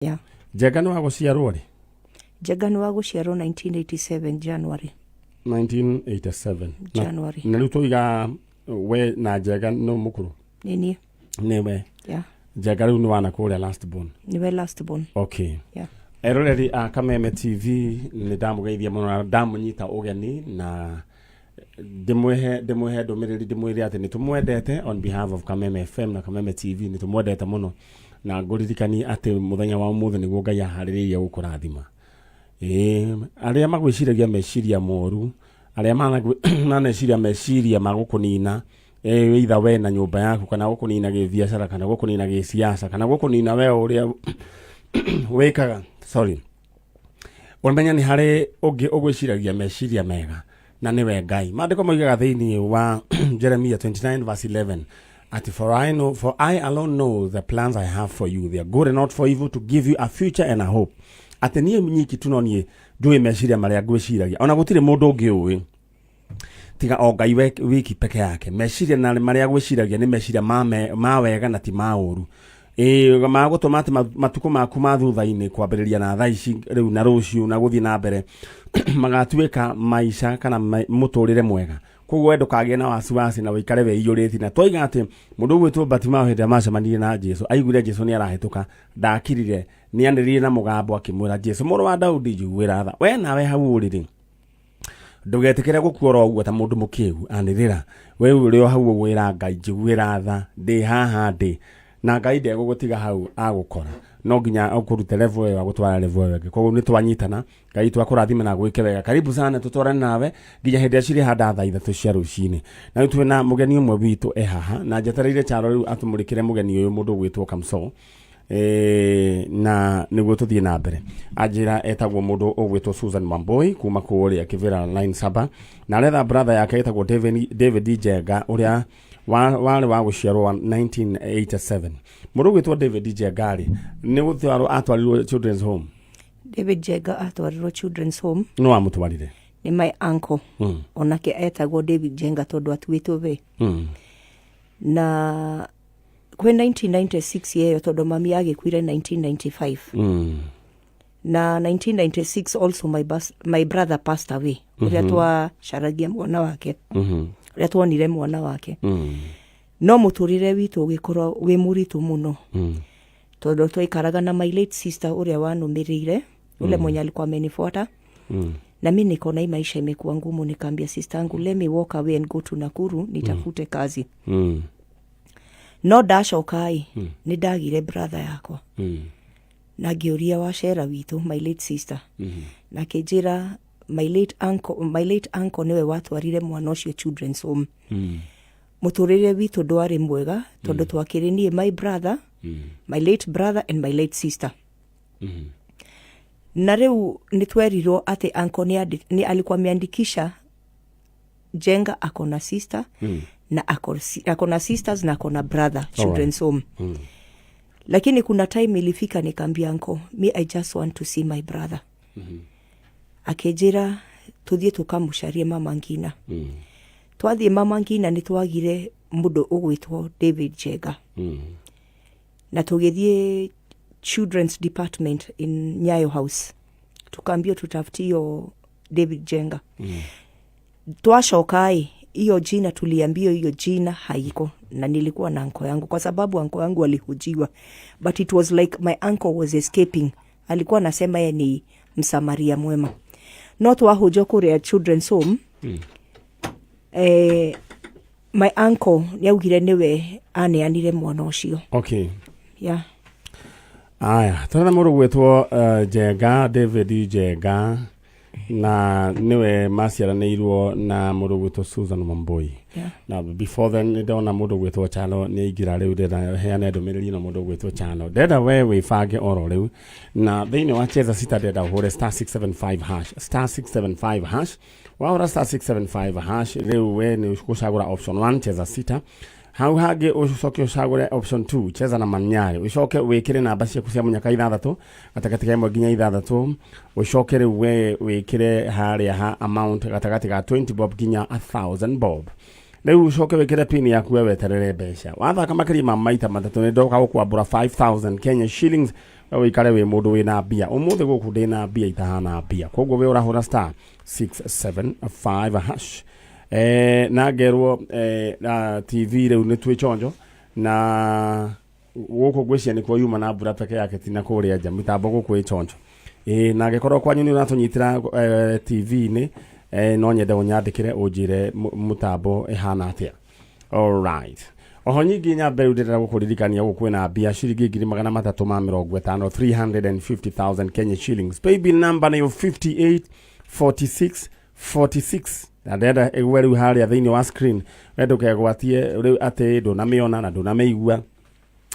Yeah. Njenga nĩ wa gũciarwo rĩ? Njenga nĩ wa gũciarwo 1987 January. 1987 January. Na rĩu tũiga we na Njenga nĩ mũkũrũ? Nĩ niĩ. Nĩwe? Yeah. Njenga rĩu nĩ wana kũrĩa last born? Nĩwe last born. Okay. Yeah. Eroreri a Kameme TV, nĩ ndamũgeithia mũno na ndamũnyita ũgeni na ndĩmwĩhe ndũmĩrĩri, ndĩmwĩre atĩ nĩ tũmwendete on behalf of Kameme FM na Kameme TV. Nĩ tũmwendete mũno na ngũririkanie atĩ mũthenya wa ũmũthĩ nĩguo Ngai aharĩrĩirie gũkũrathima. Ĩĩ, arĩa magwĩciragia meciria moru, arĩa maneciria meciria ma gũkũnina, either we na nyũmba yaku, kana gũkũnina gĩbiacara, kana gũkũnina gĩsiasa, kana gũkũnina we ũrĩa wĩkaga, sorry, ũmenye nĩ harĩ ũngĩ ũgwĩciragia meciria mega na nĩwe Ngai. Maandĩko moigaga thĩinĩ wa Jeremia 29 verse 11 atĩ for I alone know the plans I have for you. They are good and not for evil, to give you a future and a hope." Atĩ niĩ nyiki tu no niĩ njũĩ meciria marĩa ngwĩciragia, ona gũtirĩ mũndũ ũngĩ ũĩ tiga o Ngai wiki peke yake. Meciria na marĩa gwĩciragia nĩ meciria ma wega na ti ma ũru, ĩĩ, ma gũtũma atĩ matukũ maku ma thutha-inĩ, kwambĩrĩria na thaa ici rĩu na rũciũ na gũthiĩ na mbere, magatuĩka maica kana mũtũrĩre mwega. Koguo we ndũkagĩe na wasiwasi na ũikare wĩiyũrĩtie. Na twoiga atĩ mũndũ ũgwĩtwo Bartimayo, hĩndĩ ĩrĩa macemanirie na Jesu, aiguire Jesu nĩ arahĩtũka, ndakirire, nĩ anĩrĩire na mũgambo akĩmwĩra, "Jesu, mũrũ wa Daudi, njiguĩra tha." We nawe hau ũrĩrĩ, ndũgetĩkĩre gũkua oro ũguo ta mũndũ mũkĩgu. Anĩrĩra we ũrĩ o hau ũgwĩra Ngai, "Njiguĩra tha, ndĩ haha ndĩ," na Ngai ndegũgũtiga hau agũkora. No nginya ũkũrute level ĩyo agũtwara level ĩyo ĩngĩ. Koguo nĩ twanyitana. Ngai twakũrathime na gwĩke wega. Karibu sana, tũtwarane nawe nginya hĩndĩ ĩrĩa cirĩ handa thaa 3 cia rũcinĩ. Na rĩu twĩna mũgeni ũmwe witũ e haha na njetereire Charo rĩu atũmũrĩkĩre mũgeni ũyũ, mũndũ ũgwĩtwo Kamso, na nĩguo tũthiĩ na mbere. Anjĩra etagwo mũndũ ũgwĩtwo Susan Wambui kuma kũrĩa Kĩvĩra line 7, na aretha brother yake etagwo David Njenga, ũrĩa warĩ wa gũciarwo wa 1987. Mũndũ ũgwĩtwo David Njenga rĩ, nĩ gũtwarwo atwarirwo children's home? David Njenga atwarirwo children's home. Nĩ wamũtwarire? Nĩ my uncle. Onake etagwo David Njenga tondũ atuĩtwo we. Na kwĩ 1996 yeyo, tondũ mami agĩkuire 1995, na 1996 also my brother passed away, ũrĩa twacaragia mwana wake, ũrĩa tuonire mwana wake. No mũtũrĩre witũ ũgĩkorwo wĩ mũritũ mũno, tondũ twaikaraga na my late sister ũrĩa wanũmĩrĩire, ule mwenye alikuwa amenifuata. Na mi nikaona hii maisha imekuwa ngumu, nikaambia sister yangu, "Let me walk away and go to Nakuru nitafute kazi." No ndacoka-ĩ, nĩ ndagire brother yakwa. Na ngĩũria wacera witũ, my late sister, na akĩnjĩra my late uncle nĩwe watwarire mwana ũcio children's home. Mũtũrĩre witũ ndwarĩ mwega, tondũ twakĩrĩ niĩ, my brother, my late brother and my late sister. Na rĩu nĩ twerirwo atĩ uncle nĩ alikuwa ameandikisha Jenga ako na sister na ako na sisters na ako na brother children's home. Lakini kuna time ilifika nikaambia uncle, "Me, I just want to see my brother." Akĩnjĩra tũthiĩ tũkamũcarie Mama Ngina. Twathiĩ Mama Ngina, nĩ twagire mũndũ ũgwĩtwo David Jenga. Na tũgĩthiĩ children's department in Nyayo House, tukaambiwa tutafutio David Jenga. Twacoka ĩ, hiyo jina tuliambiwa hiyo jina haiko. Na nilikuwa na anko yangu, kwa sababu anko yangu alihojiwa, but it was like my uncle was escaping. Alikuwa anasema ye ni msamaria mwema. No twahũjwo kũrĩa children's home, my uncle nĩaugire nĩwe aneanire mwana ũcio. Yeah. Aya, tũrena mũndũ gwĩtwo Njenga, David Njenga, na nĩwe maciaranĩirwo na mũndũ gwĩtwo Susan Wambui. Na before then, nĩ ndona mũndũ gwĩtwo Chano nĩ aingĩra rĩu. Ndĩrenda heane ndũmĩrĩri na mũndũ gwĩtwo Chano. Ndĩrenda we wĩbange oro rĩu na thĩinĩ wa Cheza Sita. Ndĩrenda ũhũre *675#, *675#. Wahũra *675# rĩu, we nĩ gũcagũra option 1, Cheza Sita. Hau hangĩ ũcoke ũcagũre option 2, Cheza na Manyarĩ. Ũcoke wĩkĩre namba ciaku cia mũnyaka ithathatũ, gatagatĩ ka 1 nginya 6. Ũcoke rĩu we wĩkĩre harĩa ha amount gatagatĩ ga 20 bob nginya 1000 bob. Rĩu ũcoke wĩkĩre pin yaku, we weterere mbeca. Wathaka makĩria ma maita 3, nĩ ndoka gũkwambũra 5000 Kenya shillings. Wĩikare wĩ mũndũ wĩna mbia. Ũmũthĩ gũkũ ndĩna mbia itahana mbia, koguo we ũrahũra star 675 hash. Na ngerwo na TV rĩu nĩ twĩ chonjo na gũkũ ngwĩciria nĩkuo yuma na mbura peke yake, tina kũrĩa nja mĩtambo gũkũ ĩ chonjo. Ĩĩ, na angĩkorwo kwanyu nĩ ũratũnyitĩra TV-inĩ, no nyende ũnyandĩkĩre ũnjĩre mũtambo ĩhana atĩa. Alright. Oho nyingĩ nyambe rĩu ndĩrenda gũkũririkania gũkũ kwĩna mbia ciringi 350,000, 350,000 Kenya shillings. Paybill number nĩyo 58 46 46, na ndĩrenda ĩgwe rĩu harĩa thĩinĩ wa screen. We ndũkegwatie rĩu atĩ ndũnamĩona na ndũnamĩigua.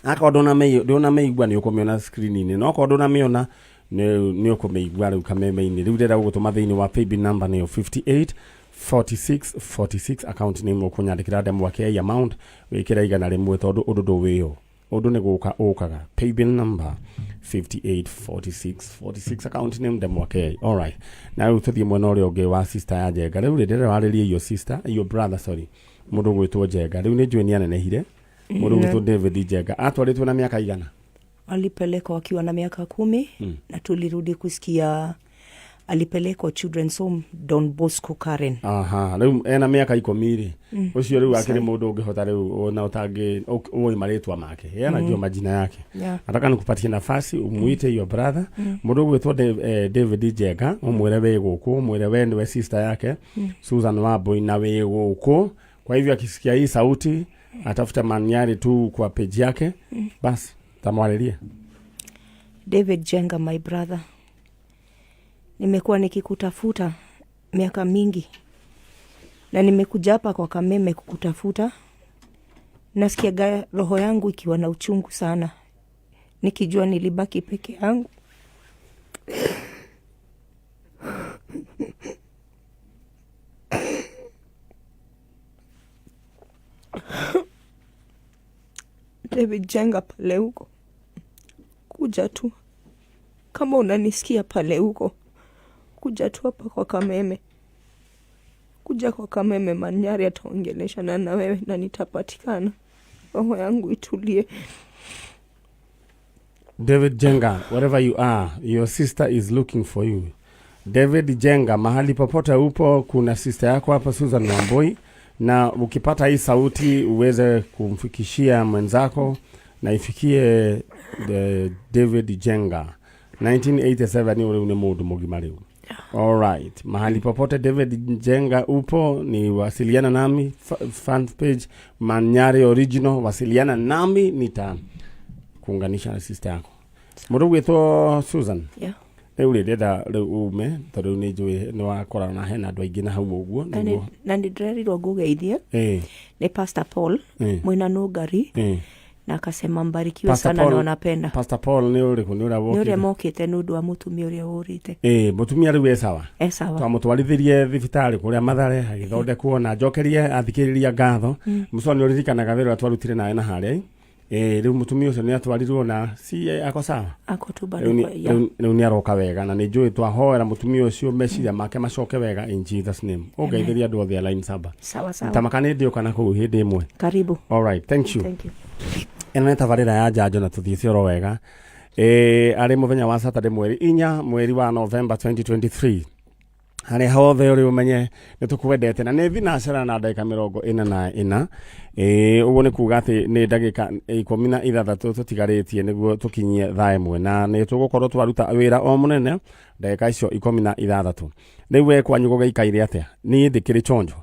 Akorwo ndũnamĩigua nĩ ũkũmĩona screen-inĩ, no okorwo ndũnamĩona nĩ ũkũmĩigua rĩu kameme-inĩ. Rĩu ndĩrenda gũgũtũma thĩinĩ wa paybill number nĩyo 58 46 46, account name ũkũnyandĩkĩra ndemwa K, amount wĩkĩre 100, tondũ ũndũ ndũwĩo, ũndũ nĩ gũka ũkaga. Paybill number 58 46 46, account name ndemwa K. Alright, na rĩu tũthiĩ mwena ũrĩa ũngĩ wa sister ya Njenga. Rĩu rĩ ndĩrenda warĩrie your sister, your brother, sorry, mũndũ ũgwĩtwo Njenga. Rĩu nĩ njũĩ nĩ anenehire. Mũndũ ũgwĩtwo David Njenga atwarĩtwo na mĩaka igana? Alipelekwa akiwa na miaka 10 na tulirudi kusikia alipelekwa Children's Home Don Bosco Karen. Aha, rĩu ena mĩaka 10 rĩ, ũcio rĩu akĩrĩ mũndũ ũngĩhota rĩu ona ũtangĩ ũĩ marĩtwa make, yeye anajua majina yake. Nataka nikupatie nafasi umuite your brother, mũndũ ũgwĩtwo David Njenga, ũmwĩre wĩ gũkũ, ũmwĩre we nĩwe sister yake Susan Wambui na wĩ gũkũ. Kwa hivyo akisikia hii sauti atafute Manyari tu kwa page yake, basi tamwarĩrie. David Jenga, my brother, nimekuwa nikikutafuta miaka mingi na nimekuja hapa kwa Kameme kukutafuta. Nasikiaga roho yangu ikiwa na uchungu sana nikijua nilibaki peke yangu. David Jenga, pale huko, kuja tu. Kama unanisikia pale huko, kuja tu hapa kwa Kameme, kuja kwa Kameme. Manyari ataongeleshana na wewe na nitapatikana, roho yangu itulie. David Jenga, wherever you are, your sister is looking for you. David Jenga, mahali popote upo, kuna sister yako hapa Susan Wambui, na ukipata hii sauti uweze kumfikishia mwenzako na ifikie the David Jenga. 1987 rĩu nĩ mũndũ mũgima rĩu. Alright, mahali popote David Jenga upo, ni wasiliana nami fan page Manyari Original, wasiliana nami nita kuunganisha na sister yako. Mũndũ gwĩtwo Susan. Rĩu rĩ ndĩrenda rĩu ume tondũ rĩu nĩ njũĩ nĩ wakorana na hena andũ aingĩ na hau ũguo. Na nĩguo na nĩ ndĩrerirwo ngũgeithie nĩ Pastor Paul mwĩna nũngari na akasema mbarikiwe Pastor sana Paul- na wanapenda. Pastor Paul nĩ ũrĩkũ? Nĩ ũrĩa Nĩ ũrĩa wokire? mokĩte nĩ ũndũ wa mũtumia ũrĩa ũrĩte. Ĩ, mũtumia rĩu e sawa? E sawa. Twamũtwarithirie thibitarĩ kũrĩa Mathare agĩthondekwo, na njokerie athikĩrĩria ngatho. Mũco nĩ ũririkanaga wĩra ũrĩa twarutire nawe na harĩa ĩ, rĩu mũtumia ũcio nĩ atwarirwo na si ako sawa. Ako tu bado Rĩu kwa ya. Rĩu nĩ aroka wega na nĩ njũĩ twahoera mũtumia ũcio meciria make macoke wega in Jesus name. Ũngeithĩria andũ othe a line saba. Sawa sawa. Tamaka nĩ ndĩũka na kũu hĩndĩ ĩmwe. Karibu. Alright, thank you. Thank you. Ĩno nĩ tabarĩra ya njanjo na tũthiĩte oro wega. Arĩ mũthenya wa Saturday mweri 4 mweri wa November 2023, harĩa hothe ũrĩ ũmenye nĩ tũkwendete, na nĩ thinacara na ndagĩka 44. Ũguo nĩ kuga atĩ nĩ ndagĩka 16 tũtigarĩtie nĩguo tũkinyie thaa 1, na nĩ tũgũkorwo twaruta wĩra o mũnene ndagĩka icio 16. Rĩu we kwanyu gũgĩikaire atĩa? Niĩ ndĩkĩrĩ chonjo.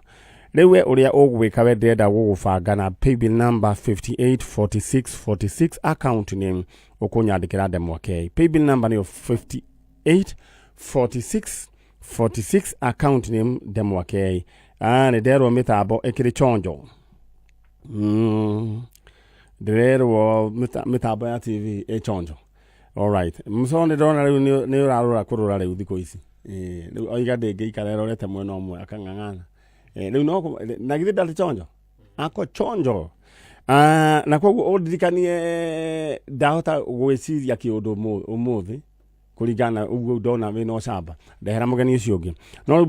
Rĩu we ũrĩa ũgwĩka, we ndĩrenda gũgũbanga na paybill number 584646, account name ũkũnyandĩkĩra ndemwa K. Paybill number nĩyo 584646, account name ndemwa K. Nĩ nderwo mĩtambo ĩkĩrĩ chonjo. Ndĩrerwo mĩtambo ya TV ĩ chonjo. Alright, mco nĩ ndona rĩu nĩ ũrarora kũrora rĩu thikũ ici. Rĩu oiga ndĩngĩikara ĩrorete mwena ũmwe akang'ang'ana. Rĩu no na githĩ ndarĩ chonjo, ako chonjo. Na koguo ũndirikanie ndahota gwĩciria kĩũndũ ũmũthĩ kũringana na ũguo ndona wĩna ũcamba, ndehera mũgeni ũcio ũngĩ. No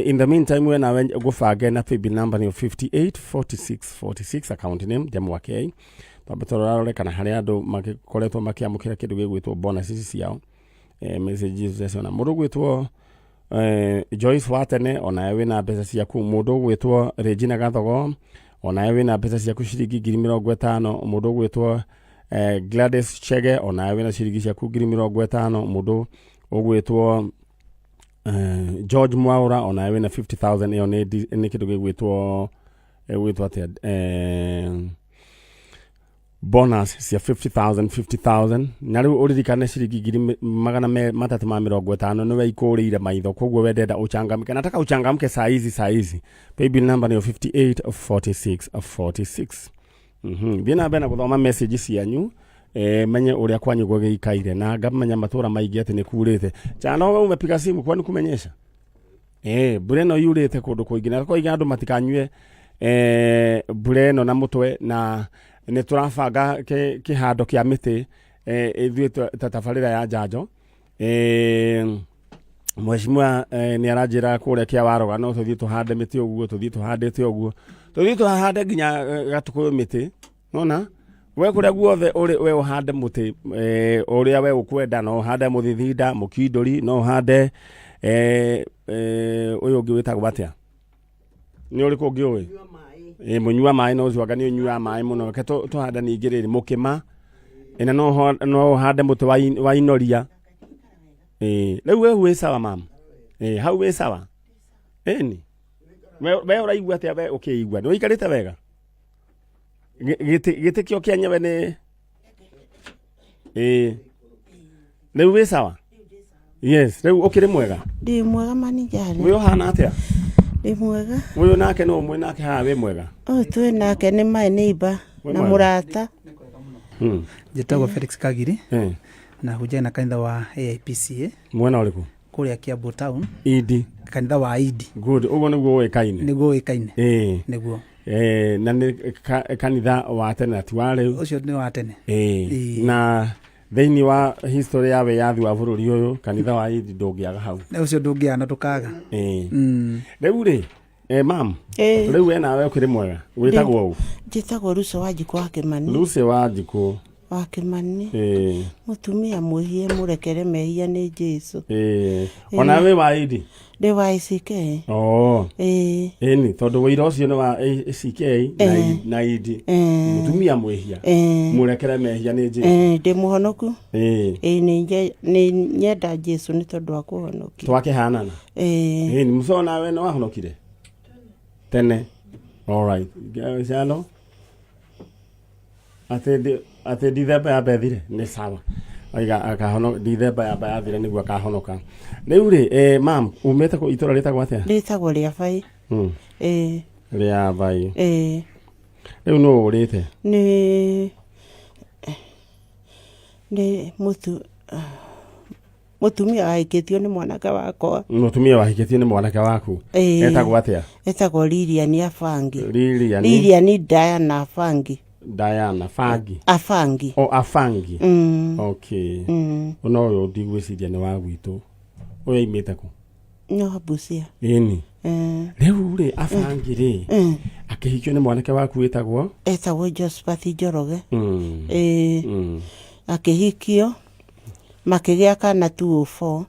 in the meantime we nawe ngũbange na paybill number nĩyo 584646, account name ndemwa K. Twambe tũrorarore kana harĩ andũ magĩkoretwo makĩamũkĩra kĩndũ gĩgwĩtwo bonuses ciao. Messages ciona mũndũ ũgwĩtwo Joyce Watene, onawe wĩna mbeca ciaku. Mũndũ ũgwĩtwo Regina Gathogo, onawe wĩna mbeca ciaku ciringi 50,000. Mũndũ ũgwĩtwo Gladys Chege, onawe wĩna ciringi ciaku 50,000. Mũndũ ũgwĩtwo George Mwaura, onawe wĩna 50,000. Ĩyo nĩ kĩndũ gĩgwĩtwo, ĩgwĩtwo atĩa, bonus cia 50,000 50,000. Na rĩu ũririkane ciringi 350,000 nĩwe ikũrĩire maitho, koguo we ndenda uchangamke, nataka uchangamke saa hizi saa hizi. Paybill number nĩyo 58 46 46. Thiĩ na mbere na gũthoma message cianyu, menye ũrĩa kwanyu gũgĩikaire, na ngamenya matũra maingĩ atĩ nĩ kurĩte. Chano, we umepiga simu kwani kumenyesha? Mbura ĩno yurĩte kũndũ kũingĩ na koiga andũ matikanyue mbura ĩno na mũtwe, na nĩ tũrabanga kĩhando kĩa mĩtĩ ithuĩ ta tabarĩra ya njanjo. Mheshimiwa nĩ aranjĩra kũrĩa kĩa waroga no tũthiĩ tũhande mĩtĩ ũguo, tũthiĩ tũhandĩte ũguo, tũthiĩ tũhande nginya Gatũkũyũ mĩtĩ. Nona we kũrĩa guothe ũrĩ, we ũhande mũtĩ ũrĩa we ũkwenda. No ũhande mũthithinda, mũkindũri, no ũhande ũyũ ũngĩ wĩtagwo atĩa, nĩ ũrĩkũ ũngĩ ũĩ? Mũnyua maĩ, no ũcio anga nĩ ũnyuaga maĩ mũno. Reke tũhande ningĩ rĩrĩ mũkĩma ĩna, no ũhande mũtĩ wa inoria. Rĩu we wĩ sawa mam? Hau wĩ sawa? Ĩni we ũraigua atĩa? We ũkĩigua nĩ ũikarĩte wega? Gĩtĩ kĩo kĩenyewe nĩ rĩu wĩ sawa? Yes, rĩu ũkĩrĩ mwega? Ndĩ mwega, manijari. Wĩ ũhana atĩa? Ndĩ mwega. Ũyũ nake nĩ ũmwe nake haha wĩ mwega? Ũyũ twĩ nake nĩ my neighbor Wĩ na mwega? mũrata. Njĩtagwo Felix Kagiri na hunjagia na kanitha wa AIPCA. Mwena ũrĩkũ? Kũrĩa Kiambu town. Idi? Kanitha wa Idi. Good, ũguo nĩguo ũĩkaine. Nĩguo ũĩkaine. Nĩguo. Na nĩ kanitha wa tene na ti wa rĩu. Ũcio nĩ wa tene. Na thĩinĩ wa history ya wĩyathi wa bũrũri ũyũ, kanitha wa Idi ndũngĩaga hau. Ũcio ndũngĩaga na ndũkaga. Rĩu rĩ, mam, rĩu we nawe ũkĩrĩ mwega? Wĩtagwo ũ? Njĩtagwo Lucy Wanjikũ wa Kĩmani. Lucy wa Njikũ. Wa Kĩmani. Mũtumia mwĩhie, mũrekere mehia nĩ Jesu. Ona wĩ wa Idi? Ndĩ wa ACK. Oh. Ĩni tondũ wĩira ũcio nĩ wa ACK na Idi. Mũtumia mwĩhia, mũrekere mehia nĩ Jesu. Ndĩ mũhonoku. Ĩĩ, nĩ nyenda Jesu nĩ tondũ wa kũhonokia. Twakĩhanana. Ĩni mũco, nawe nĩ wahonokire tene? Alright, ciano atĩ Dithemba yamba ĩthire nĩ sawa. Oiga akahono Dithemba yamba yathire nĩguo akahonoka. Rĩu rĩ, mam, umĩte kũ? Itũra rĩtagwo atĩa? Rĩtagwo rĩa bai. Rĩa bai. Ĩĩ. Rĩu nũ ũrĩte? Nĩ mũtumia wahikĩtio nĩ mwanake wakwa. Mũtumia wahikĩtio nĩ mwanake waku? Ĩĩ. Etagwo atĩa? Etagwo Lilian Abangi. Lilian? Lilian Diana Abangi. Diana Fangi? Abangi. O Abangi. Okay. Ona ũyũ ndigwĩciria nĩ wa gwitũ, ũyũ aimĩte kũ? No Busia. Ĩni. Rĩu rĩ, Abangi rĩ, akĩhikio nĩ mwanake waku wĩtagwo? Etagwo Josephat Njoroge. Ĩĩ. Akĩhikio makĩgĩa kana 204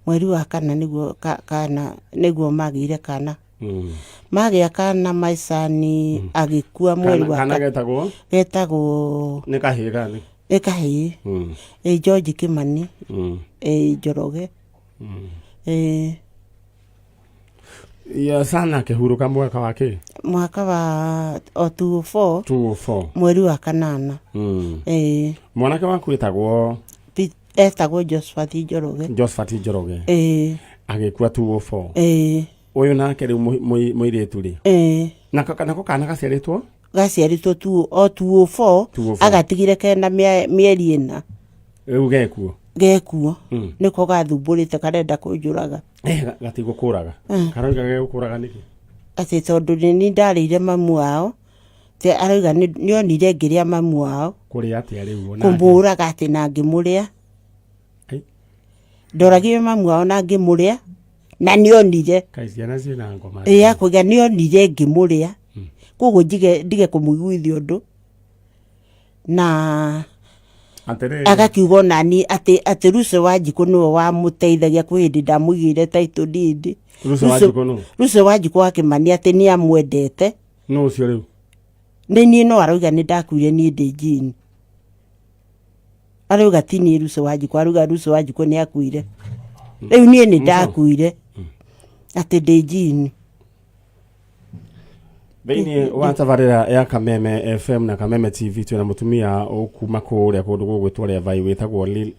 mweri wa kana, nĩguo kana nĩguo magĩire kana. Magĩa kana, maicani agĩkua mweri Kana, wa kana getagwo? Getagwo? Nĩ kahĩĩ kana nĩ? Nĩ kahĩĩ. Ĩ George Kĩmani. Ĩ Njoroge. Ĩ. Ya sana akĩhurũka mwaka wa kĩ? Mwaka wa o 204. 204. Mweri wa kanana. Ĩ. Mwanake waku wĩtagwo? Etagwo Josephat Njoroge. Josephat Njoroge. Ĩ. Agĩkua 204. Ĩ. Ũyũ nake rĩu mũirĩtu rĩ? Ĩ. Nako kana gaciarĩtwo? Gaciarĩtwo tu o 204. 204. Agatigire kena mĩeri 4. Rĩu gekuo? Gekuo. Nĩko gathumbũrĩte, karenda kũnjũraga. Gatigũkũraga? Karoiga gegũkũraga nĩkĩ? Atĩ tondũ nĩ niĩ ndarĩire mamu wao. Te arauga nĩonire ngĩrĩa mamu wao. Kũrĩa atĩa rĩu ona? Kũmũraga atĩ na ngĩmũrĩa. Ai. Ndoragire mamu wao na ngĩmũrĩa na nĩonire. Kaĩ ciana ciĩna ngoma. Ĩ akauga nĩonire ngĩmũrĩa, koguo ndige kũmũiguithia ũndũ. Na Atĩrĩrĩ. Agakiuga onani atĩ Lucy Wanjikũ nĩwe wamũteithagia kwĩ hĩndĩ ndamũigĩire title deed. Lucy Wanjikũ nũ? Lucy Wanjikũ wa Kĩmani, atĩ nĩ amwendete. Nũ ũcio rĩu? Nĩ niĩ, no arauga nĩ ndakuire, niĩ ndĩ Jane. Arauga ti niĩ Lucy Wanjikũ, arauga Lucy Wanjikũ nĩ akuire, rĩu niĩ nĩ ndakuire, atĩ ndĩ Jane. Thĩinĩ wa tabarĩra ya Kameme FM na Kameme TV twĩna mũtumia ũkuma kũrĩa kũndũ gũgwĩtwo Revai wĩtagwo Lucy.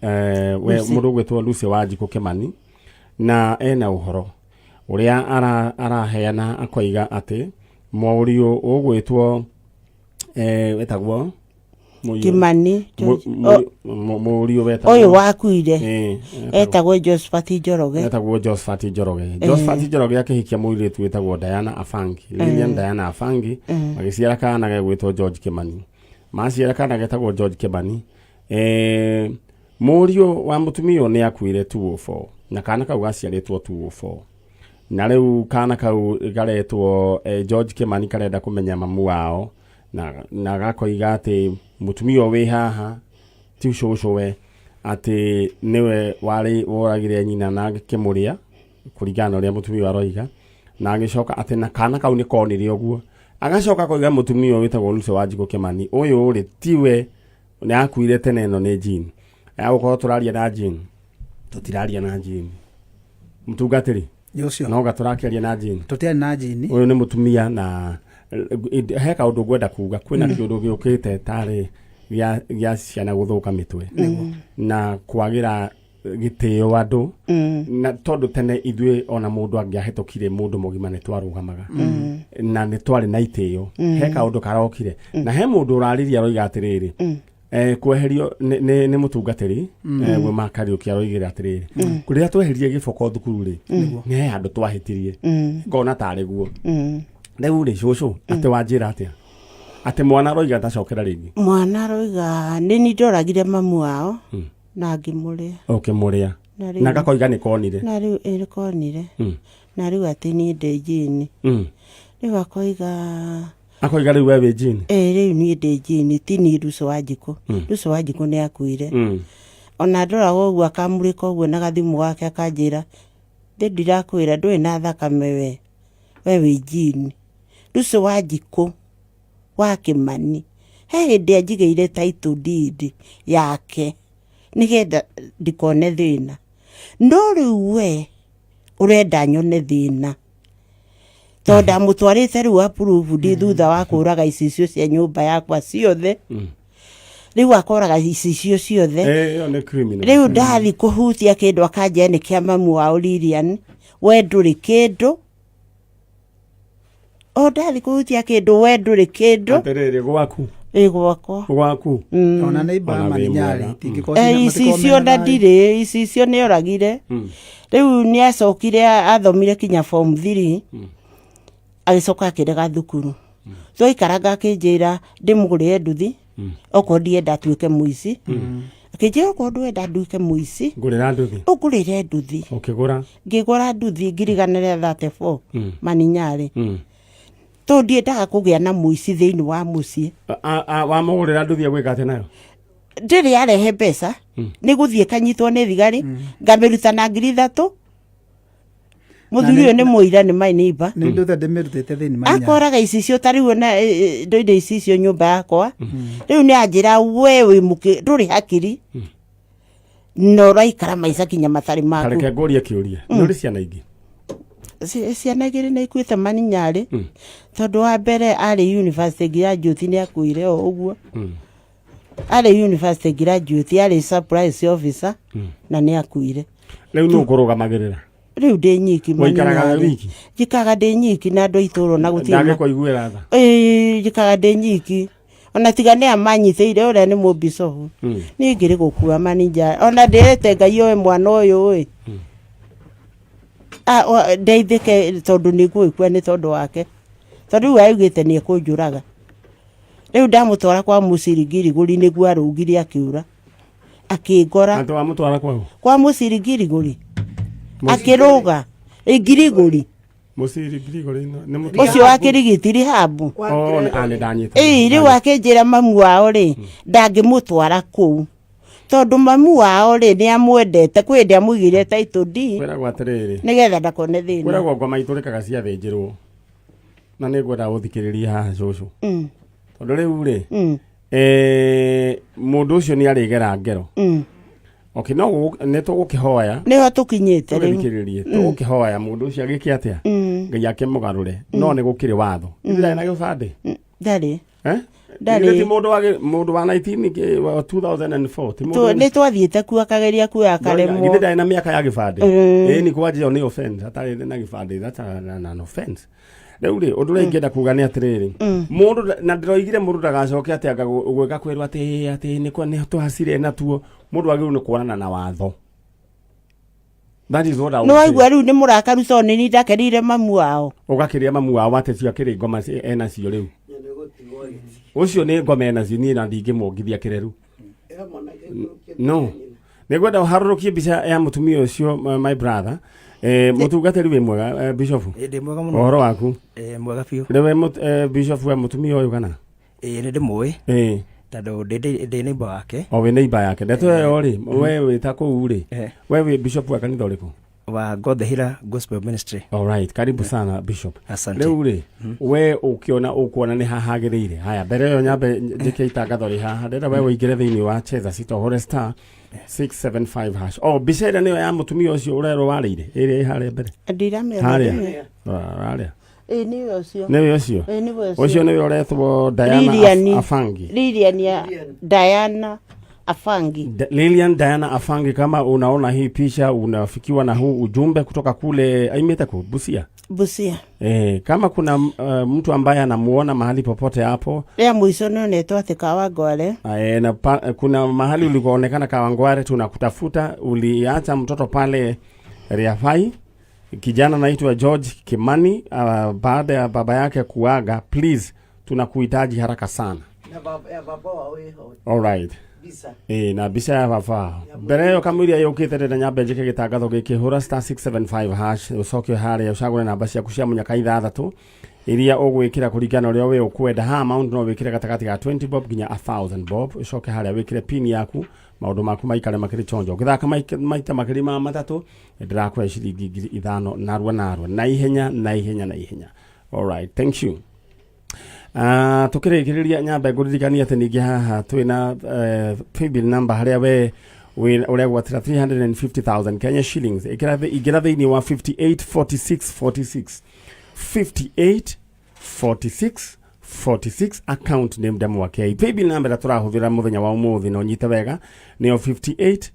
Mũndũ ũgwĩtwo Lucy Wanjikũ Kĩmani, na ena ũhoro ũrĩa araheana, akoiga atĩ mũriũ ũgwĩtwo wĩtagwo Kĩmani. Mũriũ wetagwo ũyũ wakuire etagwo etagwo Josephat Njoroge. Etagwo Josephat Njoroge. Josephat Njoroge akĩhikia mũirĩtu wĩtagwo Diana Afangi, Lilian Diana Afangi, magĩciara kana gegwĩtwo George Kimani. Maciara kana getagwo George Kimani. Mũriũ wa mũtumia ũyũ nĩ akuire 204, na kana kau gaciarĩtwo 204, na rĩu kana kau garetwo George Kimani, karenda kũmenya mamu wao, na gakoiga atĩ mũtumia ũyũ wĩ haha ti cũcũwe, atĩ nĩwe warĩ woragire nyina na akĩmũrĩa, kũringana na ũrĩa mũtumia ũyũ aroiga, na agĩcoka atĩ na kana kau nĩ konire ũguo. Agacoka koiga mũtumia ũyũ wĩtagwo Lucy Wanjikũ Kĩmani ũyũ rĩ, tiwe, nĩ akuire tene, ĩno nĩ Jean. Ya gũkorwo tũraria na Jean, tũtiraria na Jean mũtungatĩri. Nĩ ũcio. No ga tũrakĩaria na Jean? Tũtiarĩ na Jini. Ũyũ nĩ mũtumia, na he kaũndũ ngwenda kuga. Kwĩna kĩũndũ gĩũkĩte tarĩ gĩa ciana gũthũka mĩtwe na kwagĩra gĩtĩo andũ, na tondũ tene ithuĩ ona mũndũ angĩahĩtũkire mũndũ mũgima nĩ twarũgamaga na nĩ twarĩ na itĩo. He kaũndũ karokire na he mũndũ ũraririe, aroiga atĩrĩrĩ, kweherio nĩ mũtungatĩri Wema Kariũki. Aroigire atĩrĩrĩ, rĩrĩa tweheririe gĩboko thukuru rĩ, nĩ he handũ twahĩtirie, ngona tarĩ guo. Rĩu rĩ, cũcũ, atĩ wanjĩra atĩa atĩ mwana aroiga ndacokera rĩngĩ? Mwana aroiga nĩ ni ndoragire mamu wao na ngĩmũrĩa. Ũkĩmũrĩa. Na rĩu Na gakoiga nĩ konire. Na rĩu ĩ konire. Na rĩu atĩ niĩ ndĩ Jane. Rĩu akoiga Akoiga rĩu we wĩ Jane. Ĩ, rĩu niĩ ndĩ Jane, ti niĩ Lucy Wanjikũ. Lucy Wanjikũ nĩ akuire. Ona ndoraga ũguo, akamũrĩka ũguo na gathimũ gake, akanjĩra, ndĩ ndirakwĩra ndũrĩ na thakame, we wĩ Jane Lucy Wanjikũ wa Kĩmani. He hĩndĩ anjigĩire title deed yake nĩgetha ndikone thĩna, no rĩu we ũrenda nyone thĩna tondũ ndamũtwarĩte rĩu approved thutha wa kũraga icicio cia nyũmba yakwa ciothe. Rĩu akoraga icicio ciothe. Ĩyo nĩ criminal. Rĩu ndathi kũhutia kĩndũ akanjia nĩ kĩa mamu wao Lilian, we ndũrĩ kĩndũ. O ndathi kũhutia kĩndũ, we ndũrĩ kĩndũ. Atĩrĩrĩ, gwaku? Ĩ, gwakwa. Gwaku. Ona nĩ Ona mani wĩ nyarĩ mwega. itingĩkorwo Icicio na matikorwo ndirĩ icicio nĩ oragire. Rĩu nĩ acokire athomire kinya form 3, agĩcoka akĩrega thukuru. Twaikaranga akĩnjĩra ndĩmũgũrĩre nduthi okorwo ndienda atuĩke mũici. Akĩnjĩra okorwo ndwenda nduĩke mũici, ngũrĩra nduthi. Ũngũrĩre nduthi. Ũkĩgũra? Ngĩgũra nduthi 1,134 maninyarĩ, tondũ ndiendaga kũgĩa na mũici thĩinĩ wa mũciĩ. Wamũgũrĩra nduthi agwĩka atĩa nayo? Ndĩrĩ arehe mbeca, nĩ gũthiĩ kanyitwo nĩ thigari, ngamĩruta na 3,000. Mũthuri ũyũ nĩ mũira, nĩ my neighbor. Nĩ nduthe ndĩmĩrutĩte thĩinĩ maninyarĩ. Akoraga icicio ta rĩu ona ndoire icicio nyũmba yakwa. Rĩu nĩ anjĩra, we wĩ mũkĩ, ndũrĩ hakiri na ũraikara maica kinya matarĩ maku. Kareke ngũrie kĩũria, nĩ ũrĩ ciana ingĩ? Ciana igĩrĩ nĩ ikuĩte maninyarĩ, tondũ wa mbere arĩ university graduate, nĩ akuire o ũguo. Arĩ university graduate, arĩ surprise officer, na nĩ akuire. Rĩu nũ ũkũrũgamagĩrĩra? Rĩu ndĩ nyiki. Ũikaraga maninyarĩ. wiki? Njikaraga ndĩ nyiki na andũ a itũũra na gũtirĩ Ndangĩkũiguĩra tha? Ĩĩ, njikaraga ndĩ nyiki, ona tiga nĩ amanyitĩire ũrĩa nĩ mũbicobu, niĩ ngĩrĩ gũkua maninja. Ona ndĩrĩte Ngai oe mwana ũyũ ĩ, ndeithĩke, tondũ nĩ ngũgĩkua nĩ tondũ wake, tondũ rĩu augĩte nĩ ekũnjũraga. Rĩu ndamũtwara kwa mũcirigirigũri nĩguo arũgire, akĩũra akĩngora. Atĩ wamũtwara kwao? Kwa mũcirigirigũri, akĩrũga ngirigũri. Mũciri Gregory nĩ mũtu Ũcio wa Kĩrigiti Rihabu. Oh, nĩ ndanyita. Ĩĩ, rĩu akĩnjĩra mamu wao rĩ ndangĩmũtwara kũu tondũ mamu wao rĩ nĩ amwendete, kwĩ hĩndĩ amũigĩire title deed Kwĩragwo atĩrĩrĩ, nĩgetha ndakone thĩna. Kwĩragwo ngoma itũrĩkaga ciathĩnjĩrwo, na nĩ ngwenda gũthikĩrĩria haha cũcũ, tondũ rĩu rĩ, mũndũ ũcio nĩ arĩgera ngero. Okay, no nĩ tũgũkĩhoya. Nĩho tũkinyĩte rĩu. Tũgĩthikĩrĩrie, tũgũkĩhoya mũndũ ũcio agĩke atĩa, Ngai akĩmũgarũre, no nĩ gũkĩrĩ watho. Ndarĩ na gĩbandĩ? Ndarĩ. Eh? Ndarĩ. Githĩ ti mũndũ wa mũndũ wa 19 wa 2004 ti mũndũ Nĩ twathiĩte kuo akageria kuoya akaremwo. Githĩ ndarĩ na mĩaka ya gĩbandĩ? Ĩĩ, nĩ kwanja ĩyo nĩ offense, atarĩ na gĩbandĩ, that's an offense. Rĩu rĩ, ũndũ ũrĩa ingĩenda kuga nĩ atĩrĩrĩ, mũndũ na ndĩroigire mũndũ ndagacoke atĩ anga gwĩka kwĩrwo atĩ nĩ kwa nĩ twahacire natuo. Mũndũ agĩrĩirwo nĩ kuonana na watho. That is what I Nĩ would say. waigua rĩu nĩ mũrakaru tondũ nĩ niĩ ndakerire mamu wao. Ũgakĩria mamu wao atĩ cio akĩrĩ ngoma enacio rĩu, ũcio nĩ ngoma enacio, niĩ na ndingĩmuongithia kĩreru. No nĩngwenda ũharũrũkie mbica ya mũtumia ũcio, my brother, mũtungatĩri wĩ mwega, bishop. Ndĩ mwega mũno. Ũhoro waku? Mwega biũ. Nĩwe bishop wa mũtumia ũyũ kana? Ĩ, nĩ ndĩmũĩ tondũ ndĩ neighbor wake. O wĩ neighbor yake. Ndeto ĩyo rĩ, we wĩ ta kũu rĩ, we wĩ bishop wa kanitha ũrĩkũ? Wa God the Healer Gospel Ministry. Alright, karibu sana bishop. Asante. Rĩu rĩ, we ũkĩona ũkuona nĩ hahagĩrĩire haya, mbere ĩyo nyambe njĩke itangatho rĩ haha, ndĩrenda we ũingĩre thĩinĩ wa cheza sita, ũhũre star 675 hash. Oh, mbica ĩrĩa nĩyo ya mũtumia ũcio ũrerwo warĩire, ĩrĩa ĩ harĩa mbere? Ndiramĩona. Harĩa. Ndĩmĩona. Harĩa. Ĩĩ, nĩwe ũcio. Nĩwe ũcio? Ĩĩ, nĩwe ũcio. Ũcio nĩwe ũretwo Diana Lilian. Afangi. Lilian ya Diana Afangi. Lilian Diana Afangi, kama unaona hii picha, unafikiwa na huu ujumbe kutoka kule aimete ku Busia. Busia. Kama kuna mtu ambaye anamuona mahali popote hapo, Rĩa mũico nĩonetwo atĩ Kawangware. Na kuna mahali ulikoonekana Kawangware, tunakutafuta. Uliacha mtoto pale Riafai, kijana anaitwa George Kimani, baada ya baba yake kuaga. Please, tunakuhitaji haraka sana. Na baba ya baba wao ĩho. Alright. Mbica. Ĩ, na mbica ya baba mbere ĩyo kamũiria yũkĩte, ndĩrenda nyambe njĩke gĩtangatho gĩkĩ. Hũra star 675 hash, ũcoke harĩa ũcagũre namba ciaku cia mũnyaka ithathatũ iria ũgwĩkĩra kũringana na ũrĩa we ũkwenda. Ha amount no wĩkĩre gatagatĩ ga 20 bob nginya 1000 bob, ũcoke harĩa wĩkĩre pin yaku, maũndũ maku maikare makĩrĩ chonjo. Ũgĩthaka maita makĩria ma matatũ, ndĩrakũhe ciringi 5,000 narua narua, na ihenya na ihenya na ihenya. Alright, thank you. Tukĩrĩkĩrĩria nyambe ngũririkania atĩ ningĩ haha twĩna paybill number harĩa we ũregwatĩra 350,000 Kenya shillings. Ingĩra thĩinĩ wa 584646, 5846 46, account name Ndemwa K. Paybill number ĩrĩa tũrahũthĩra mũthenya wa ũmũthĩ, na ũnyite wega, nĩyo 58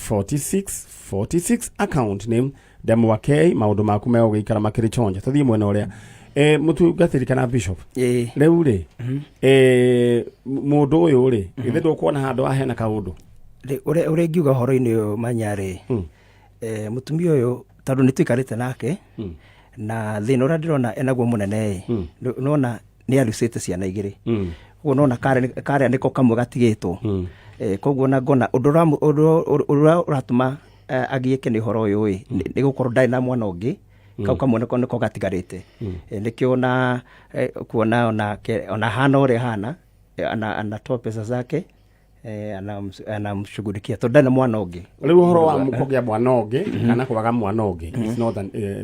46 46, account name Ndemwa K. Maũndũ maku megũgĩikara makĩrĩ chonja. Tũthiĩ mwena ũrĩa, mũtungatĩri kana bishop. Ĩ. Rĩu rĩ, mũndũ ũyũ rĩ, githĩ ndũkuona handũ haha hena kaũndũ? Ũrĩa ingiuga ũhoro-inĩ ũyũ manya rĩ, mũtumia ũyũ tondũ nĩ tũikarĩte nake, na thĩna ũrĩa ndĩrona enaguo mũnene ĩ, nona nĩ arucĩte ciana igĩrĩ, ũguo nona karĩa nĩko kamwe gatigĩtwo. Koguo na ngona ũndũ ũrĩa ũratũma agiĩke nĩ ũhoro ũyũ ĩ, nĩ gũkorwo ndarĩ na mwana ũngĩ, kau kamwe nĩko gatigarĩte. Nĩkĩo na kuona onake ona hana ũrĩa hana, anatoa pesa zake, anamshughulikia tondũ ndarĩ na mwana ũngĩ. Rĩu ũhoro wa kũgĩa mwana ũngĩ kana kwaga mwana ũngĩ is not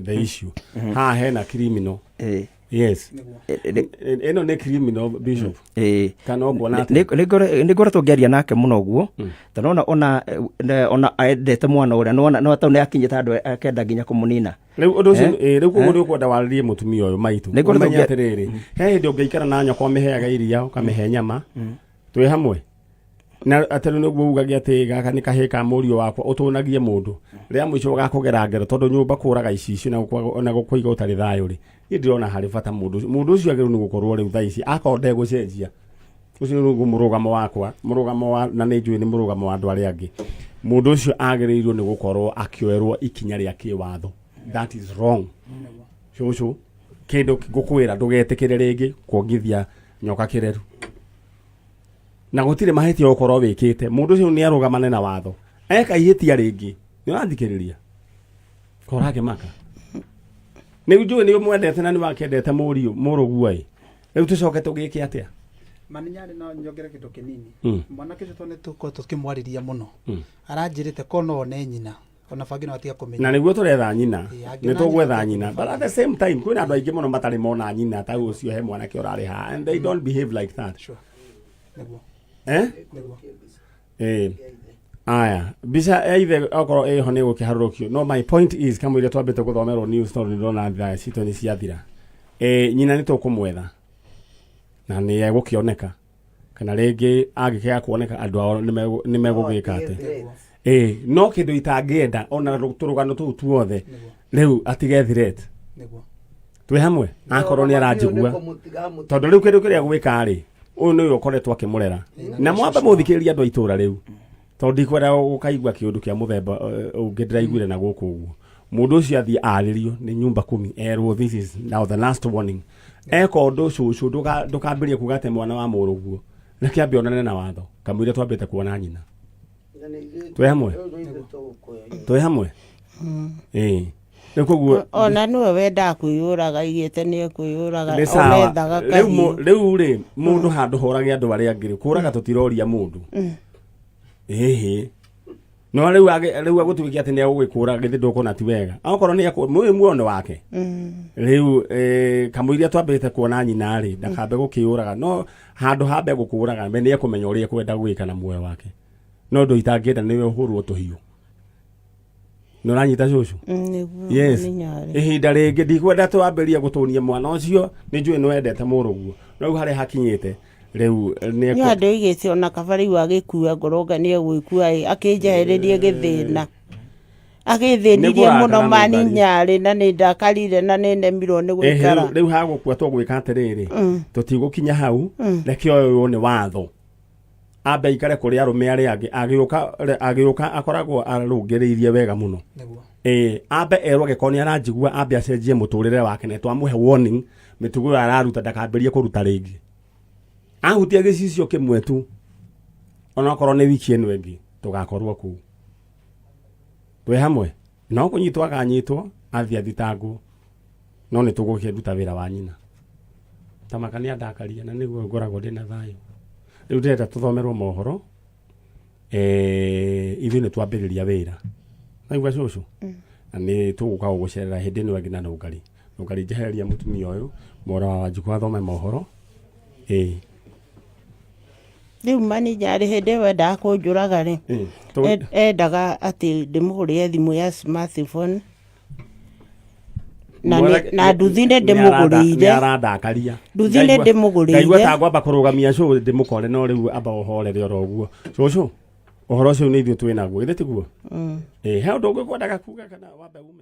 the issue. Haha hena criminal. Yes. Ĩno nĩ criminal, bishop. Kana ũkuona atĩa? Nĩ ngoretwo ngĩaria nake mũno ũguo, tondũ nona ona endete mwana ũrĩa, nona no tondũ nĩ akinyĩte handũ akenda nginya kũmũnina. Rĩu ũndũ ũcio, rĩu koguo nĩ ũkwenda warĩrie mũtumia ũyũ maitũ. Nĩ ngoretwo Ũmenye atĩrĩrĩ, he hĩndĩ ũngĩikara na nyoko ũmĩheaga iria, ũkamĩhe nyama, twĩ hamwe na atĩ rĩu nĩguo ugagia atĩ gaka nĩ kahĩĩ ka mũriũ wakwa, ũtũnagie mũndũ rĩa mũico ũgakũgera ngero, tondũ nyũmba kũraga icicio na gũkũiga ũtarĩ thayũ rĩ, niĩ ndĩrona harĩ bata mũndũ ũcio agĩrĩirwo nĩ gũkorwo rĩu thaa ici akorwo ndegũcenjia. Ũcio nĩguo mũrũgamo wakwa, mũrũgamo wa, na nĩ njũĩ nĩ mũrũgamo wa andũ arĩa angĩ. Mũndũ ũcio agĩrĩirwo nĩ gũkorwo akĩoerwo ikinya rĩa kĩwatho. That is wrong. Cũcũ, kĩndũ ngũkwĩra, ndũgetĩkĩre rĩngĩ kuongithia nyoka kĩreru, na gũtirĩ mahĩtia ũkorwo wĩkĩte. Mũndũ ũcio nĩ arũgamane na watho eka ihĩtia rĩngĩ. Nĩ ũrathikĩrĩria korage maka. Nĩ njũĩ nĩ ũmwendete na nĩ wakĩendete mũriũ mũrũguo ĩ. Rĩu tũcoke tũgĩke atĩa? Maninyarĩ no nyongere kĩndũ kĩnini. Mm. Mwanake ũcio tondũ nĩ tũkoretwo tũkĩmwarĩria mũno, aranjĩrĩte ko no one nyina ona bangi no atiga kũmenya. Na nĩguo tũretha nyina. Ĩĩ, nĩ angĩona tũgwetha nyina. Nyina, but at the same time kwĩna andũ aingĩ mũno matarĩ mona nyina ta ũcio he mwanake ũrarĩ haha and they don't behave like that. Sure. Nĩguo. Eh. Nĩguo. Eh. Aya, mbica ya ithe okorwo ĩho nĩ gũkĩharũrũkio, no my point is kamũira twambĩte gũthomerwo news tondũ nĩndĩrona thaa citũ nĩ ciathira. Eh, nyina nĩ tũkũmwetha na nĩ egũkĩoneka kana rĩngĩ angĩkĩaga kuoneka andũ ao nĩ megũgĩka atĩ ĩĩ, no kĩndũ itangĩenda ona tũrũgano tũu tuothe rĩu atige threat. Nĩguo. Twĩ hamwe akorwo nĩ aranjigua, tondũ rĩu kĩndũ kĩrĩa gwĩka rĩ, ũyũ nĩwe ũkoretwo akĩmũrera na mwambe mũthikĩrĩrie andũ a itũra rĩu, tondũ ndikwenda gũkaigua kĩũndũ kĩa mũthemba ũngĩ ndĩraiguire na gũkũ ũguo. Mũndũ ũcio athiĩ arĩrio nĩ nyumba kumi, erwo this is now the last warning. Eka ũndũ cũcũ, ndũkambĩrĩrie kuga atĩ mwana wa mũrũguo, reke ambe onane na watho kamũira twambĩte kuona nyina. Twĩ hamwe, twĩ hamwe, ĩĩ, rĩu koguo Ona nĩwe wendaga kwĩyũraga, aigĩte nĩ ekwĩyũraga. Nĩ sawa. Onethaga Rĩu kahiũ. Rĩu rĩ, mũndũ handũ horage andũ arĩa angĩ rĩ, kũraga tũtiroria mũndũ ĩhĩ, no rĩu rĩu agũtuĩke atĩ nĩ egũgĩkũra, githĩ ndũkuona ti wega okorwo nĩ mũĩ muono wake rĩu kamũiria twambĩte kuona nyina rĩ, ndakambe gũkĩũraga, no handũ hambe gũkũraga we nĩ ekũmenya ũrĩa ekwenda gwĩka na muoyo wake, no ũndũ itangĩenda nĩwe ũhũrwo tũhiũ. Nĩ ũranyita cũcũ? Nĩguo. Yes. Maninyarĩ. Ihinda rĩngĩ ndikwenda twambĩrie gũtũnia mwana ũcio, nĩ njũĩ nĩ wendete mũrũguo, rĩu harĩa hakinyĩte rĩu nĩ Nĩ handũ oigĩte ona kaba rĩu agĩkua ngoro nga nĩ egwĩkua ĩ, akĩnjehererie gĩthĩna agĩthĩnirie Nĩkũrakara mũno. nĩ Maninyarĩ na nĩ ndakarire na nĩ nemirwo nĩ gũikara. Rĩu hagũkua tũgwĩka atĩrĩrĩ, tũtigũkinya hau, reke ũyũ nĩ watho ambe aikare kũrĩ arũme arĩa angĩ, agĩũka akoragwo arũngĩrĩirie wega mũno. Nĩguo. Ĩĩ, ambe erwo angĩkorwo nĩ aranjigua ambe acenjie mũtũrĩre wake, na twamũhe warning mĩtugo ĩyo araruta ndakambĩrie kũruta rĩngĩ. Ahutia gĩcicio kĩmwe tu, onokorwo nĩ wiki ĩno ĩngĩ tũgakorwo kũu twĩ hamwe, no kũnyitwo akanyitwo athiĩ athitangwo, no nĩ tũgũkĩruta wĩra wa nyina. Tamaka nĩ andakaria na nĩguo ngoragwo ndĩna thayũ. Rĩu ndĩrenda tũthomerwo mohoro. Ithuĩ nĩ twambĩrĩria wĩra, naigua cũcũ, na nĩ tũgũka gũgũcerera hĩndĩ ĩno ĩngĩ na nũngari nũngari njehereria mũtumia ũyũ mwora wa Wanjikũ athome mohoro, ĩĩ. Rĩu maninyarĩ hĩndĩ ĩyo endaga kũnjũraga rĩ, Ĩĩ, endaga atĩ ndĩmũgũrĩre thimũ ya smartphone na na nduthi nĩ ndĩmũgũrĩire. Nĩ arandakaria. Nduthi nĩ ndĩmũgũrĩire. Ngaigua ta ngwamba kũrũgamia cũ ndĩmũkore, no rĩu amba ũhorere oro ũguo cũcũ, ũhoro ũcio nĩ ithuĩ twĩ naguo, githĩ tiguo? Ĩĩ, he ũndũ ũngĩ kwendaga kuga kana wambe ume?